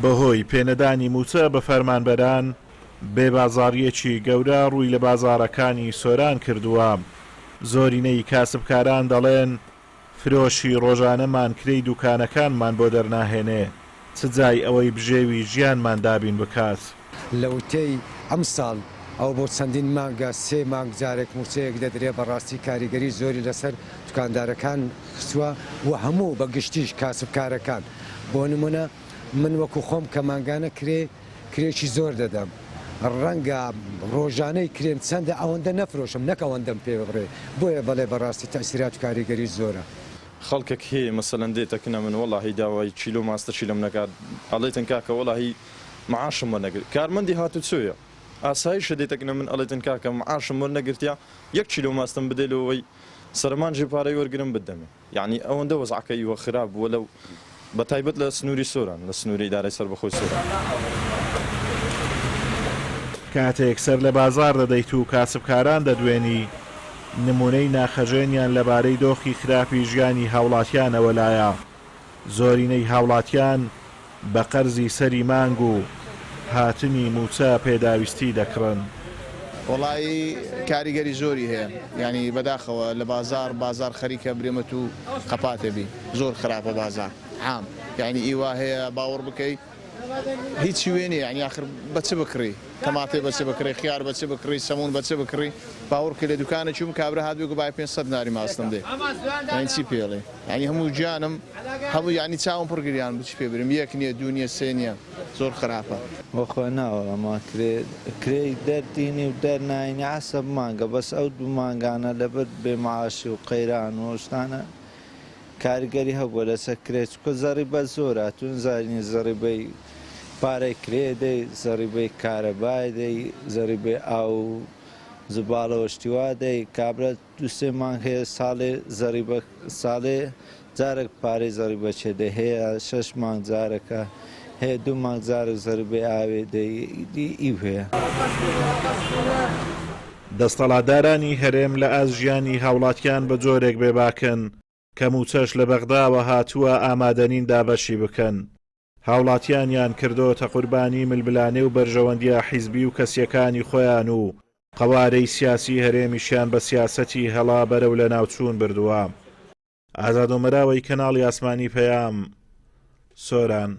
بەهۆی پێنەدانی مووچە بە فەرمانبەران، بێبازاڕییەکی گەورە ڕووی لە بازاڕەکانی سۆران کردووە. زۆرینەی کاسبکاران دەڵێن، فرۆشی ڕۆژانەمان کرێی دوکانەکانمان بۆ دەرناهێنێ، چ جای ئەوەی بژێوی ژیانمان دابین بکات. لەوتەی ئەمساڵ ئەوە بۆ چەندین مانگە سێ مانگ جارێک مووچەیەک دەدرێ، بەڕاستی کاریگەری زۆری لەسەر دوکاندارەکان خستووە و هەموو بە گشتیش کاسبکارەکان، بۆ نموونە من وەکو خۆم کە مانگانە کرێ کرێکی زۆر دەدەم ڕەنگە ڕۆژانەی کرێم چەندە ئەوەندە نەفرۆشم نەک ئەوەندەم پێ ببڕێ بۆیە بەڵێ بەڕاستی تەئسیرات و کاریگەری زۆرە. خەڵکەک هەیە مەسەلەن دێتە کنە من وەڵاهی داوای کیلۆ ماستەکی لەم نەکات ئەڵێتن کاکە وەڵاهی معاشم وەرنەگرت کارمەندی هاتوچۆیە ئاسایشە دێتە کنە من ئەڵێتن کاکە معاشم وەرنەگرتیە یەک کیلۆ ماستم بدەی لۆوەی سەرەمانجی پارەی وەرگرم بتدەمێ یەعنی ئەوەندە وەزعەکە ئیوە خراپ بووە لەو بە تایبەت لە سنووری سۆران لە سنووری ئیدارەی سەربەخۆی سۆران. کاتێک سەر لە بازاڕ دەدەیت و کاسبکاران دەدوێنی، نموونەی ناخهەژێنیان لەبارەی دۆخی خراپی ژیانی هاوڵاتیانەوە لایە. زۆرینەی هاوڵاتیان بە قەرزی سەری مانگ و هاتنی مووچە پێداویستی دەکڕن. وەڵایی کاریگەری زۆری هەیە یانی بەداخەوە لە بازاڕ بازاڕ خەریکە برێمەت و قەپاتێ بی زۆر خراپە بازاڕ عام یانی ئی وا هەیە باوەڕ بکەی هیچی وێ نیە یانی ئاخر بە چ بکڕی تەماتەی بە چ بکڕی خیار بە چ بکڕی سەمون بە چ بکڕی باوەڕ بکەی لە دوکانە چووم کابرا هات بێ گو بای 500 دیناری ماستم دێ یانی چی پێڵێ یانی هەموو گیانم هەموو یانی چاوم پڕ گریان بوو چی پێ برم یەک نیە دوو نیە سێ نیە زۆر خراپە. وەخوا ناوەڵا ما کرێ کرێی دەردینی و دەرناینی عەسەب مانگە بەس ئەو دوو مانگانە لەبەر بێ معاشی و قەیران و ئەو شتانە کاریگەری هەبووە لەسەر کرێ چونکە زەڕیبە زۆرە ئەتوو نزانی زەڕیبەی پارەی کرێ دەی زەڕیبەی کارەبای دەی زەڕیبەی ئاو و زباڵە و شتی وا دەی کابرا دوو سێ مانگ هەیە ساڵێ زەڕیبە ساڵێ جارێک پارەی زەڕیبە چێ دەی هەیە شەش مانگ جارەکە هەیە دوو مانگ جارێک زەڕیبەی ئاوێ دەی ئیو هەیە. دەستەڵاتدارانی هەرێم لە ئاست ژیانی هاوڵاتیان بە جۆرێک بێباکن کە مووچەش لە بەغداوە هاتووە ئامادەنین دابەشی بکەن. هاوڵاتیانیان کردۆتە قوربانی ململانێ و بەرژەوەندیە حیزبی و کەسیەکانی خۆیان و قەوارەی سیاسی هەرێمیشیان بە سیاسەتی هەڵە بەرەو لەناوچوون بردووە. ئازاد ئۆمەراوەی کەناڵی ئاسمانی پەیام، سۆران.